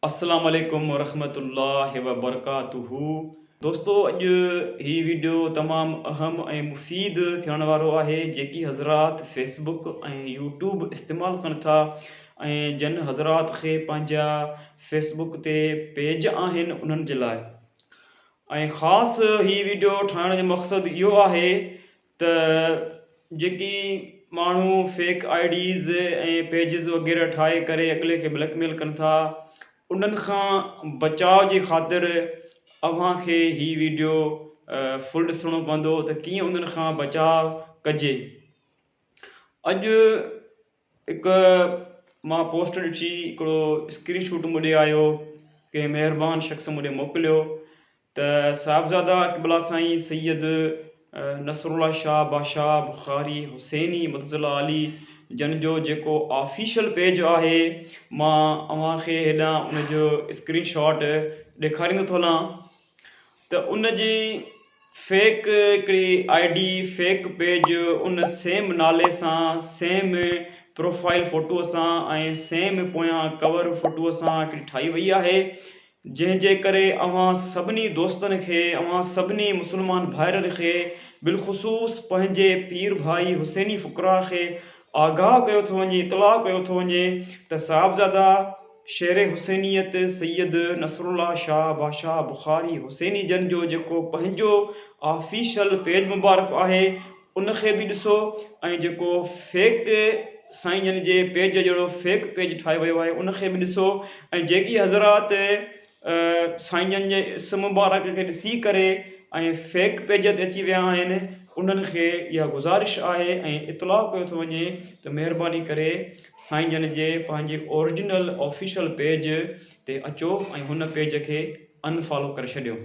السلام عليڪم ورحمة الله وبرڪاته دوستو اڄ هي ويڊيو تمام اهم ۽ مفيد ٿيڻ وارو آهي جيڪي حضرات فيسبڪ ۽ يوٽيوب استعمال ڪن ٿا ۽ جن حضرات کي پنهنجا فيسبڪ تي پيج آهن انهن جي لاء ۽ خاص هي ويڊيو ٺاهڻ جو مقصد اهو آهي ته جيڪي ماڻهو فيڪ I Ds ۽ pages وغيره ٺاهي ڪري اڳلي کي بليڪ ميل ڪن ٿا انهن کان بچاء جي خاطر اوهان کي هي ويڊيو فل ڏسڻو پوندو ته ڪيئن انهن کان بچاء ڪجي. اڄ هڪ مان پوسٽ ڏٺي هڪڙو اسڪرين شوٽ مون ڏي آيو ڪنهن مهربان شخص مون ڏي موڪليو ته صاحبزاده قبلا سائين سيد نصرالله شاهه بادشاهه بخاري حسيني مدد الله علي جن جو جيڪو آفيشل پيج آهي مان اوهان کي هيڏانهن ان جو اسڪرين شاٽ ڏيکاريندو ٿو هلان ته ان جي فيڪ هڪڙي I D fake page in same نالي سان سيم پروفائل فوٽو سان ۽ سيم پويان ڪور فوٽو سان هڪڙي ٺاهي وئي آهي جنهن جي ڪري اوهان سڀني دوستن کي، اوهان سڀني مسلمان ڀائرن کي، بالخصوص پنهنجي پير ڀائي حسيني فقراء کي آگاهه ڪيو ٿو وڃي، اطلاع ڪيو ٿو وڃي ته صاحبزاده شير حسينيت سيد نصرالله شاهه بادشاهه بخاري حسيني جن جو جيڪو پنهنجو آفيشل پيج مبارڪ آهي ان کي به ڏسو ۽ جيڪو فيڪ سائين جن جي پيج جهڙو فيڪ پيج ٺاهيو ويو آهي ان کي به ڏسو ۽ جيڪي حضرات سائين جن جي اسم مبارڪ کي ڏسي ڪري ۽ فيڪ پيج تي اچي ويا آهن انهن کي اها گذارش آهي ۽ اطلاع ڪيو ٿو وڃي ته مهرباني ڪري سائين جن جي پنهنجي اوريجنل آفيشل پيج تي اچو ۽ هن پيج کي ان فالو ڪري ڇڏيو.